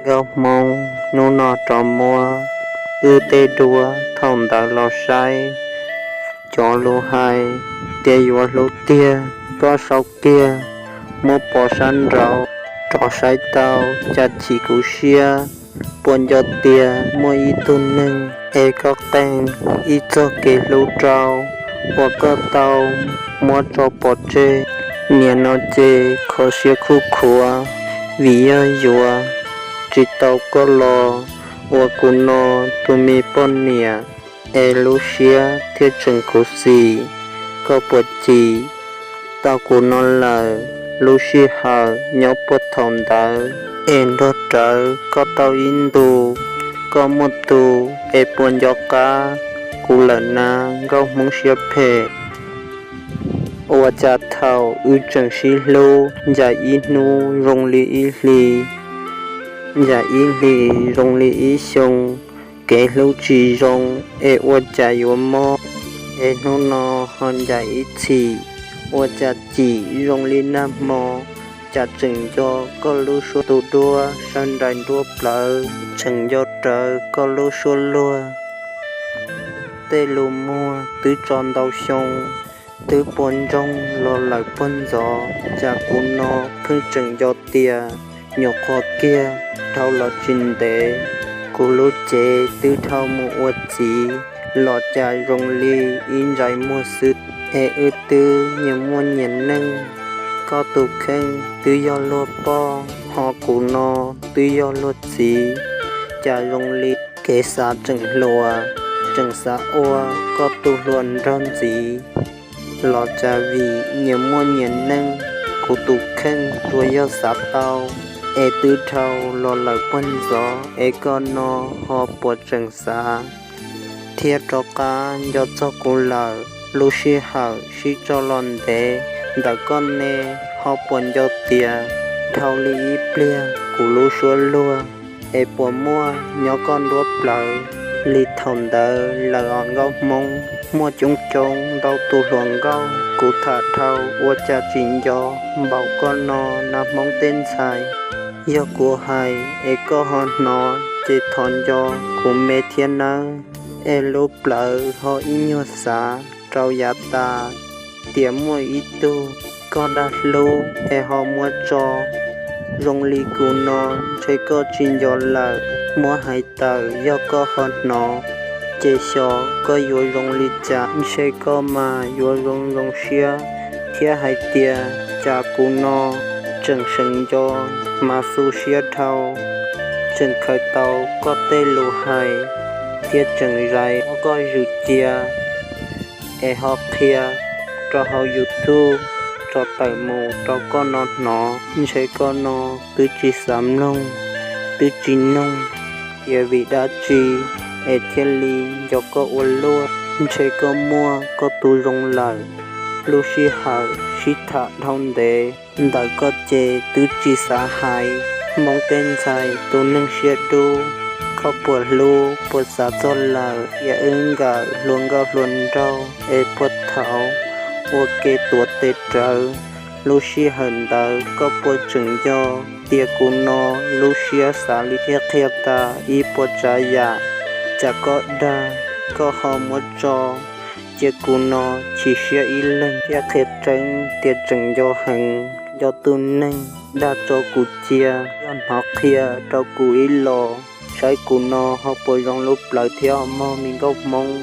Nkauj Hmoob hnub no rov muab wb tej duab thaum ntawd los saib. Cov lus hais tias yuav hlub tiag koj sau kiag, muab pov sab nraud rov saib tau cas chim kuv siab. Puas nco tias muaj ib tug neeg es koj qeej ib txoj kev hlub rau, uas koj tau muab tso pov tseg. Nim no ces kho siab khuj khuav, vim yog yuav tsis tau koj los ua kuv no tus me poj niam, es lub siab thiaj tseem khuv xim. Koj puas cim tau kuv no lawm? Lub sij hawm nyob puag thaum ntawd es nrog rawv koj tau ib ntus, koj muaj tus es puas nco qab kuv lawm na, Nkauj Hmoob siab phem? Ua cas thaum wb tseem sib hlub, ncaim ib hnub zoo li ib hlis, ncaim ib hlis zoo li ib xyoo, kev hlub tsis zoo es ua cas yuav mob, es hnub no ho ncaim ib txhis, ua cas chim zoo li nag hmo, cas tseem nco koj lub suab tus duab sawv nraim nruab plawv, tseem nco rawv koj lub suab luag. Tej lus muag twb tso ntau xyoo, twb puas ntsoog los lawm puag ntxov, cas kuv no pheej tseem nco tias nyuam qhuav kiag dhau los tsis ntev, kuv lub cev twb dhau mus ua txiv los cas zoo li ib ntsais muag xwb. Es wb twb nyias muaj nyias neej, koj tus kheej twb yog luag poj, ho kuv no twb yog luag txiv, cas zoo li kev xav tseem hluas, tseem xav ua koj tus hluas nraug ntxiv. Los cas vim nyias muaj nyias neej, kuv tus kheej tsuas yog xav tau, es twb dhau los lawm puag ntxov es koj no ho puas tseem xav thiab rov qab nco txog kuv lawm? Lub sij hawm sib tso los ntev ntawm koj ne, ho puas nco tias dhau li ib pliag kuv lub suab luag, es puas muaj nyob koj nruab plawv li thaum ntawd lawm os Nkauj Hmoob? Muaj coob coob ntau tus hluas nkauj kuv tham dhau ua cas tsis nco npaum koj no na Hmoob tej ntxhais. Yog kuv hais es koj ho hnov ces thov nco kuv me thiab nawb. Es lub plawv ho ib nyuag xav rau yav tas tias muaj ib tug koj dag hlub es ho muab tso. Zoo li kuv no ntshe koj tsis nco lawm, muab hais tawm yog koj ho hnov, ces xyov koj yuav zoo li cas. Ntshe koj mas yuav zoo zoo siab thiab hais tias cas kuv no tseem seev nco mas xu siab dhau, tseem khaws tau koj tej lus hais thiab tseem zais muab koj zws cia es ho qhia rau hauv YouTube tso tawm mus rau koj no hnov. Ntshe koj no twb tsis xav mloog, twb tsis noog tias vim dab tsi es thiaj li nco koj ua luaj. Ntshe koj muaj koj tus zoo lawm. Lub sij hawm sib tham dhau ntev ntawm koj ces twb tsis xav hais. Hmoob tej ntxhais tus neeg siab dub, koj puas hlub puas xav txog lawm tias wb nkawm hluas nkauj hluas nraug es puag thaum ua ke tuav tes rawv? Lub sij hawm ntawd koj puas tseem nco tias kuv no lub siab xav li thiab qhia tas ib puas tsav yam? Cas koj dag, koj ho muab tso cia kuv no chim siab ib leeg thiab qhia tseeb tias tseem nco heev, nco tus neeg dag tso kuv cia. Yog hnov qhia rau kuv ib los saib kuv no ho puas zoo lub plawv thiab os mog me nkauj Hmoob.